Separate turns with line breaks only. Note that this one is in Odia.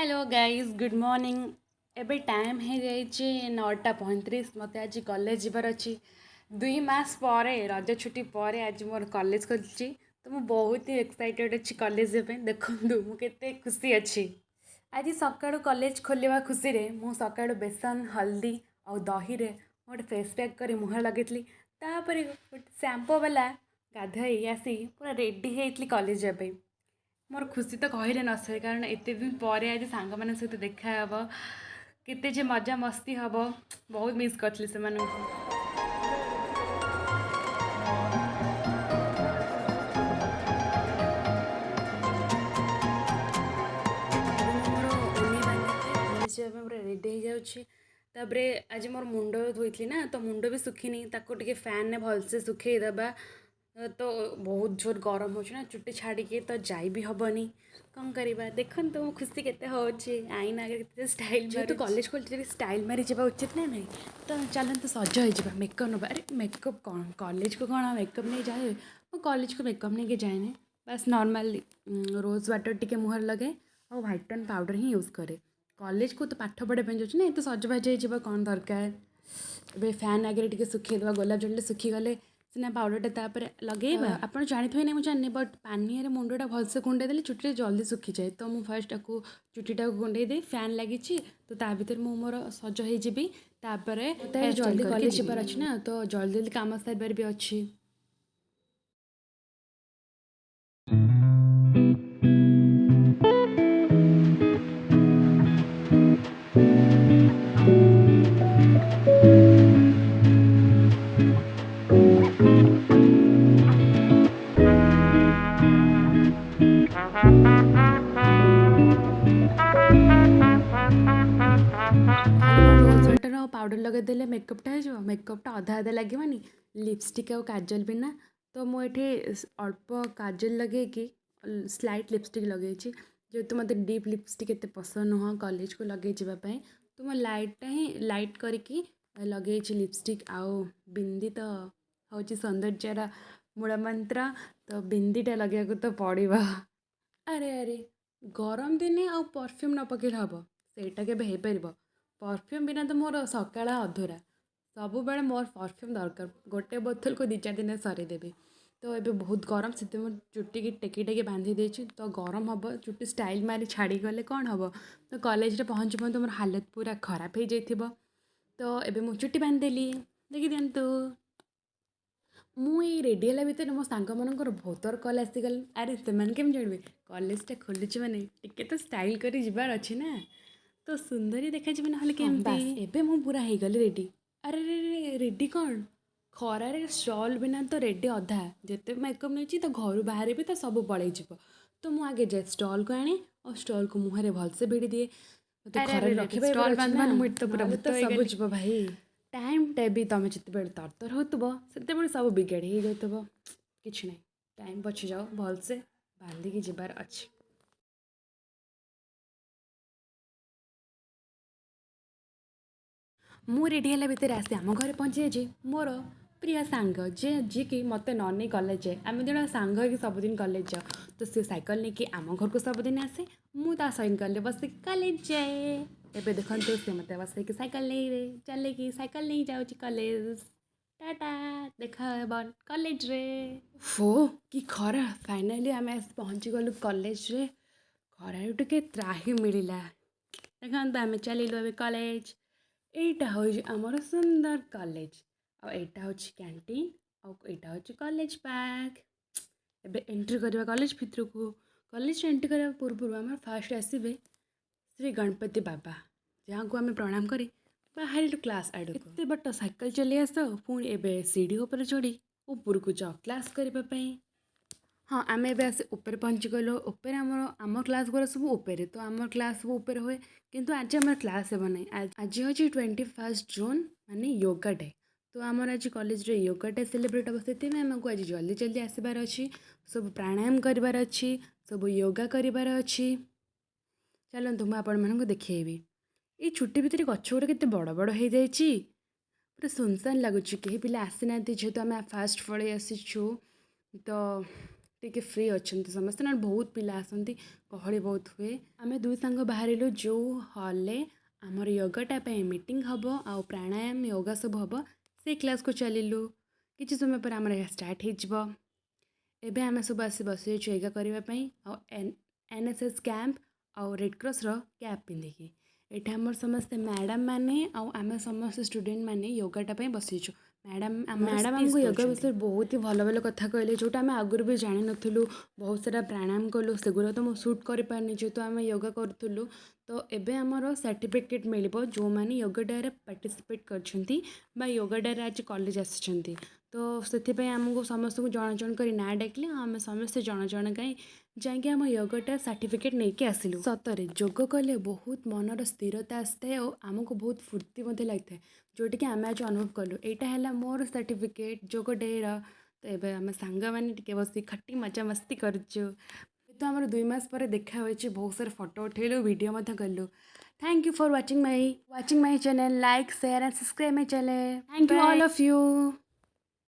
Hello guys, good morning. ଏବେ ଟାଇମ୍ ହେଇଯାଇଛି 9:35। ମୋତେ ଆଜି କଲେଜ ଯିବାର ଅଛି। 2 ମାସ ପରେ, ରଜ ଛୁଟି ପରେ ଆଜି ମୋର କଲେଜ ଖୋଲିଛି, ତ ମୁଁ ବହୁତ ହି ଏକ୍ସାଇଟେଡ଼ ଅଛି କଲେଜ ଯିବା ପାଇଁ। ଦେଖନ୍ତୁ, ମୁଁ କେତେ ଖୁସି ଅଛି। ଆଜି ସକାଳୁ କଲେଜ ଖୋଲିବା ଖୁସିରେ ମୁଁ ସକାଳୁ ବେସନ, ହଳଦୀ ଆଉ ଦହିରେ ଗୋଟେ ଫେସ୍ ପ୍ୟାକ୍ କରି ମୁହଁରେ ଲଗେଇଥିଲି। ତାପରେ ଗୋଟେ ଶ୍ୟାମ୍ପୋ ବାଲା ଗାଧୋଇ ଆସି ପୁରା ରେଡ଼ି ହେଇଥିଲି କଲେଜ ଯିବା ପାଇଁ। ମୋର ଖୁସି ତ କହିଲେ ନ ସରେ, କାରଣ ଏତେ ଦିନ ପରେ ଆଜି ସାଙ୍ଗମାନଙ୍କ ସହିତ ଦେଖା ହେବ, କେତେ ଯେ ମଜା ମସ୍ତି ହେବ। ବହୁତ ମିସ୍ କରିଥିଲି ସେମାନଙ୍କୁ। ଏବେ ମୁଁ ମୋର ଓନି ବାନ୍ଧିକି କଲେଜ ଯିବା ପାଇଁ ପୁରା ରେଡ଼ି ହେଇଯାଉଛି। ତାପରେ ଆଜି ମୋର ମୁଣ୍ଡ ଧୋଇଥିଲି ନା, ତ ମୁଣ୍ଡ ବି ଶୁଖିନି, ତାକୁ ଟିକେ ଫ୍ୟାନ୍ରେ ଭଲସେ ଶୁଖେଇ ଦେବା। ତ ବହୁତ ଜୋର ଗରମ ହେଉଛି ନା, ଚୁଟି ଛାଡ଼ିକି ତ ଯାଇ ବି ହେବନି, କ'ଣ କରିବା? ଦେଖନ୍ତୁ, ମୁଁ ଖୁସି କେତେ ହେଉଛି, ଆଇନା ଆଗରେ କେତେ ଷ୍ଟାଇଲ୍। ଯେହେତୁ କଲେଜ ଖୋଲିଛି, ଷ୍ଟାଇଲ୍ ମାରି ଯିବା ଉଚିତ ନା ନାହିଁ? ତ ଚାଲନ୍ତୁ, ସଜ ହେଇଯିବା, ମେକଅପ୍ ନେବା। ଆରେ, ମେକଅପ୍ କ'ଣ, କଲେଜକୁ କ'ଣ ମେକଅପ୍ ନେଇ ଯାଏ? ମୁଁ କଲେଜକୁ ମେକଅପ୍ ନେଇକି ଯାଏନି। ବାସ୍, ନର୍ମାଲି ରୋଜ୍ ୱାଟର୍ ଟିକେ ମୁହଁରେ ଲଗାଏ ଆଉ ହ୍ୱାଇଟ୍ ଟୋନ୍ ପାଉଡ଼ର୍ ହିଁ ୟୁଜ୍ କରେ। କଲେଜକୁ ତ ପାଠ ପଢ଼ିବା ପାଇଁ ଯାଉଛି ନା, ଏତେ ସଜବାଜ ହେଇଯିବା କ'ଣ ଦରକାର? ଏବେ ଫ୍ୟାନ୍ ଆଗରେ ଟିକେ ଶୁଖେଇଦେବା। ଗୋଲାପ ଜଳରେ ଶୁଖିଗଲେ ସିନା ପାଉଡ଼ରଟା ତାପରେ ଲଗେଇବା। ଆପଣ ଜାଣିଥିବେ ନା, ମୁଁ ଜାଣିନି, ବଟ୍ ପାନିଆରେ ମୁଣ୍ଡଟା ଭଲସେ କୁଣ୍ଡେଇ ଦେଲେ ଚୁଟିଟା ଜଲ୍ଦି ଶୁଖିଯାଏ। ତ ମୁଁ ଫାର୍ଷ୍ଟ ତାକୁ ଚୁଟିଟାକୁ କୁଣ୍ଡେଇ ଦେଇ, ଫ୍ୟାନ୍ ଲାଗିଛି ତ ତା ଭିତରେ ମୁଁ ମୋର ସଜ ହେଇଯିବି। ତାପରେ ମୋତେ ଜଲ୍ଦି କଲେଜ ଯିବାର ଅଛି ନା, ତ ଜଲ୍ଦି ଜଲ୍ଦି କାମ ସାରିବାର ବି ଅଛି। ଖାଲି କ'ଣ ରୋଜ୍ ୱାଟର୍ ଆଉ ପାଉଡ଼ର ଲଗେଇଦେଲେ ମେକଅପ୍ଟା ହେଇଯିବ? ମେକଅପ୍ଟା ଅଧା ଅଧା ଲାଗିବନି ଲିପଷ୍ଟିକ୍ ଆଉ କାଜଲ ବିନା। ତ ମୁଁ ଏଠି ଅଳ୍ପ କାଜଲ ଲଗେଇକି ସ୍ଲାଇଟ୍ ଲିପଷ୍ଟିକ୍ ଲଗେଇଛି। ଯେହେତୁ ମୋତେ ଡିପ୍ ଲିପଷ୍ଟିକ୍ ଏତେ ପସନ୍ଦ ନୁହଁ କଲେଜକୁ ଲଗେଇ ଯିବା ପାଇଁ, ତ ମୁଁ ଲାଇଟ୍ଟା ହିଁ ଲାଇଟ୍ କରିକି ଲଗେଇଛି ଲିପଷ୍ଟିକ୍। ଆଉ ବିନ୍ଦି ତ ହେଉଛି ସୌନ୍ଦର୍ଯ୍ୟର ମୂଳ ମନ୍ତ୍ର, ତ ବିନ୍ଦିଟା ଲଗେଇବାକୁ ତ ପଡ଼ିବ। ଆରେ ଆରେ, ଗରମ ଦିନେ ଆଉ ପରଫ୍ୟୁମ୍ ନ ପକେଇଲେ ହେବ? ସେଇଟା କେବେ ହେଇପାରିବ? ପରଫ୍ୟୁମ୍ ବିନା ତ ମୋର ସକାଳ ଅଧୁରା। ସବୁବେଳେ ମୋର ପରଫ୍ୟୁମ୍ ଦରକାର। ଗୋଟେ ବୋତଲକୁ 2-4 ଦିନରେ ସରେଇଦେବି। ତ ଏବେ ବହୁତ ଗରମ, ସେଥିପାଇଁ ମୁଁ ଚୁଟିକି ଟେକି ଟେକି ବାନ୍ଧି ଦେଇଛି। ତ ଗରମ ହେବ, ଚୁଟି ଷ୍ଟାଇଲ୍ ମାରି ଛାଡ଼ିଗଲେ କ'ଣ ହେବ? ତ କଲେଜରେ ପହଞ୍ଚୁ ପହଞ୍ଚୁ ମୋର ହାଲତ ପୁରା ଖରାପ ହେଇଯାଇଥିବ। ତ ଏବେ ମୁଁ ଚୁଟି ବାନ୍ଧିଦେଲି, ଦେଖିଦିଅନ୍ତୁ। ମୁଁ ଏଇ ରେଡ଼ି ହେଲା ଭିତରେ ମୋ ସାଙ୍ଗମାନଙ୍କର ବହୁତ ଥର କଲ୍ ଆସିଗଲା। ଆରେ, ସେମାନେ କେମିତି ଜାଣିବେ? କଲେଜଟା ଖୋଲୁଛି ମାନେ ଟିକେ ତ ଷ୍ଟାଇଲ୍ କରି ଯିବାର ଅଛି ନା, ତ ସୁନ୍ଦରୀ ଦେଖାଯିବ ନହେଲେ କେମିତି? ବାସ୍, ଏବେ ମୁଁ ପୁରା ହେଇଗଲି ରେଡ଼ି। ଆରେ ରେ, ରେଡ଼ି କ'ଣ? ଖରାରେ ଷ୍ଟଲ୍ ବିନା ତ ରେଡ଼ି ଅଧା। ଯେତେ ମେକଅପ୍ ନେଇଛି ତ ଘରୁ ବାହାରିବି ତ ସବୁ ପଳେଇଯିବ। ତ ମୁଁ ଆଗେ ଯାଏ ଷ୍ଟଲ୍କୁ ଆଣେ ଆଉ ଷ୍ଟଲ୍କୁ ମୁହଁରେ ଭଲସେ ଭିଡ଼ି ଦିଏ। ମୋତେ
ଆରେ
ଖରାରେ
ଆରେ,
ରଖିବା
ଷ୍ଟଲ୍
ଅଛି ନା,
ବାନ୍ଧୁ ବାନ୍ଧୁ ମୁଁ ଏଠି ତ ପୁରା
ନହେଲେ
ଭୂତ
ତ ସବୁ
ହେଇଗଲି।
ଯିବ ଭାଇ। ଟାଇମ୍ଟା ବି ତୁମେ ଯେତେବେଳେ ତରତର ହେଉଥିବ, ସେତେବେଳେ ସବୁ ବିଗାଡ଼ି ହେଇଯାଉଥିବ। କିଛି ନାହିଁ, ଟାଇମ୍ ପଛେ ଯାଉ, ଭଲସେ ବାନ୍ଧିକି ଯିବାର ଅଛି। ମୁଁ ରେଡ଼ି ହେଲା ଭିତରେ ଆସି ଆମ ଘରେ ପହଞ୍ଚି ଯାଇଛି ମୋର ପ୍ରିୟ ସାଙ୍ଗ, ଯିଏକି ମୋତେ ନ ନେଇ କଲେଜ ଯାଏ। ଆମେ 2 ଜଣ ସାଙ୍ଗ ହେଇକି ସବୁଦିନ କଲେଜ ଯାଉ। ତ ସେ ସାଇକେଲ ନେଇକି ଆମ ଘରକୁ ସବୁଦିନ ଆସେ, ମୁଁ ତା ସାଇକେଲରେ ବସିକି କଲେଜ ଯାଏ। ଏବେ ଦେଖନ୍ତୁ, ସେ ମୋତେ ବସେଇକି ସାଇକେଲ ନେଇ ଚଲେଇକି ସାଇକେଲ ନେଇ ଯାଉଛି କଲେଜ। ଟାଟା, ଦେଖା ହେବ କଲେଜରେ। ଫୋ, କି ଖରା! ଫାଇନାଲି ଆମେ ଆସି ପହଞ୍ଚିଗଲୁ କଲେଜରେ। ଖରାରୁ ଟିକେ ତ୍ରାହି ମିଳିଲା। ଦେଖନ୍ତୁ, ଆମେ ଚାଲିଲୁ ଏବେ କଲେଜ। ଏଇଟା ହେଉଛି ଆମର ସୁନ୍ଦର କଲେଜ ଆଉ ଏଇଟା ହେଉଛି କ୍ୟାଣ୍ଟିନ୍ ଆଉ ଏଇଟା ହେଉଛି କଲେଜ ପାର୍କ। ଏବେ ଏଣ୍ଟ୍ରି କରିବା କଲେଜ ଭିତରକୁ। କଲେଜ ଏଣ୍ଟ୍ରି କରିବା ପୂର୍ବରୁ ଆମର ଫାଷ୍ଟ ଆସିବେ ଶ୍ରୀ ଗଣପତି ବାବା, ଯାହାକୁ ଆମେ ପ୍ରଣାମ କରି ବାହାରିଲୁ କ୍ଲାସ୍ ଆଡ଼କୁ। ଏତେ ବାଟ ସାଇକେଲ ଚଲେଇ ଆସ, ପୁଣି ଏବେ ସିଢ଼ି ଉପରେ ଚଢ଼ି ଉପରକୁ ଯାଅ କ୍ଲାସ୍ କରିବା ପାଇଁ। ହଁ, ଆମେ ଏବେ ଆସି ଉପରେ ପହଞ୍ଚିଗଲୁ। ଉପରେ ଆମର ଆମ କ୍ଲାସ୍ ଗୁଡ଼ା ସବୁ ଉପରେ, ତ ଆମ କ୍ଲାସ୍ ସବୁ ଉପରେ ହୁଏ। କିନ୍ତୁ ଆଜି ଆମର କ୍ଲାସ୍ ହେବ ନାହିଁ। ଆଜି ହେଉଛି 21 ଜୁନ୍, ମାନେ ୟୋଗା ଡେ। ତ ଆମର ଆଜି କଲେଜରେ ୟୋଗା ଡେ ସେଲିବ୍ରେଟ୍ ହେବ। ସେଥିପାଇଁ ଆମକୁ ଆଜି ଜଲ୍ଦି ଜଲ୍ଦି ଆସିବାର ଅଛି, ସବୁ ପ୍ରାଣାୟାମ କରିବାର ଅଛି, ସବୁ ୟୋଗା କରିବାର ଅଛି। ଚାଲନ୍ତୁ, ମୁଁ ଆପଣମାନଙ୍କୁ ଦେଖେଇବି। ଏଇ ଛୁଟି ଭିତରେ ଗଛ ଗୁଡ଼ା କେତେ ବଡ଼ ବଡ଼ ହେଇଯାଇଛି। ପୁରା ସୁନସାନ ଲାଗୁଛି, କେହି ପିଲା ଆସିନାହାନ୍ତି। ଯେହେତୁ ଆମେ ଫାଷ୍ଟ ପଳେଇ ଆସିଛୁ, ତ ଟିକେ ଫ୍ରି ଅଛନ୍ତି ସମସ୍ତେ, ନହେଲେ ବହୁତ ପିଲା ଆସନ୍ତି, ଗହଳି ବହୁତ ହୁଏ। ଆମେ ଦୁଇ ସାଙ୍ଗ ବାହାରିଲୁ ଯେଉଁ ହଲ୍ରେ ଆମର ୟୋଗାଟା ପାଇଁ ମିଟିଂ ହେବ ଆଉ ପ୍ରାଣାୟାମ ୟୋଗା ସବୁ ହେବ, ସେଇ କ୍ଲାସ୍କୁ ଚାଲିଲୁ। କିଛି ସମୟ ପରେ ଆମର ଏହା ଷ୍ଟାର୍ଟ ହେଇଯିବ। ଏବେ ଆମେ ସବୁ ଆସି ବସିଯାଇଛୁ ୟୋଗା କରିବା ପାଇଁ ଆଉ ଏନ୍ ଏସ୍ ଏସ୍ କ୍ୟାମ୍ପ ଆଉ ରେଡ଼୍ କ୍ରସ୍ର କ୍ୟାପ୍ ପିନ୍ଧିକି। ଏଠି ଆମର ସମସ୍ତେ ମ୍ୟାଡ଼ାମ୍ ମାନେ ଆଉ ଆମେ ସମସ୍ତେ ଷ୍ଟୁଡେଣ୍ଟ ମାନେ ୟୋଗାଟା ପାଇଁ ବସିଛୁ। ମ୍ୟାଡ଼ାମ୍
ଆମର
ମ୍ୟାଡ଼ାମ୍
ସ୍ପିଚ୍
ଆମକୁ ୟୋଗା
ଦେଉଛନ୍ତି।
ବିଷୟରେ ବହୁତ ହି ଭଲ ଭଲ କଥା କହିଲେ, ଯେଉଁଟା ଆମେ ଆଗରୁ ବି ଜାଣିନଥିଲୁ। ବହୁତ ସାରା ପ୍ରାଣାୟାମ କଲୁ। ସେଗୁଡ଼ା ତ ମୁଁ ସୁଟ୍ କରିପାରିନି, ଯେହେତୁ ଆମେ ୟୋଗା କରୁଥିଲୁ। ତ ଏବେ ଆମର ସାର୍ଟିଫିକେଟ୍ ମିଳିବ ଯେଉଁମାନେ ୟୋଗା ଡେରେ ପାର୍ଟିସିପେଟ୍ କରିଛନ୍ତି ବା ୟୋଗା ଡେରେ ଆଜି କଲେଜ ଆସିଛନ୍ତି। ତ ସେଥିପାଇଁ ଆମକୁ ସମସ୍ତଙ୍କୁ ଜଣ ଜଣ କରି ନାଁ ଡାକିଲେ ଆଉ ଆମେ ସମସ୍ତେ ଜଣ ଜଣ ଯାଇକି ଆମ ୟୋଗାଟା ସାର୍ଟିଫିକେଟ୍ ନେଇକି ଆସିଲୁ। ସତରେ ଯୋଗ କଲେ ବହୁତ ମନର ସ୍ଥିରତା ଆସିଥାଏ ଆଉ ଆମକୁ ବହୁତ ଫୁର୍ତ୍ତି ମଧ୍ୟ ଲାଗିଥାଏ, ଯେଉଁଟାକି ଆମେ ଆଜି ଅନୁଭବ କଲୁ। ଏଇଟା ହେଲା ମୋର ସାର୍ଟିଫିକେଟ୍ ଯୋଗ ଡେର। ତ ଏବେ ଆମେ ସାଙ୍ଗମାନେ ଟିକେ ବସି ଖଟି ମଜାମସ୍ତି କରୁଛୁ। ତ ଆମର 2 ମାସ ପରେ ଦେଖା ହୋଇଛି। ବହୁତ ସାରା ଫଟୋ ଉଠେଇଲୁ, ଭିଡ଼ିଓ ମଧ୍ୟ କଲୁ। Thank you for watching my channel. Like, share and subscribe my channel. Thank you all of you.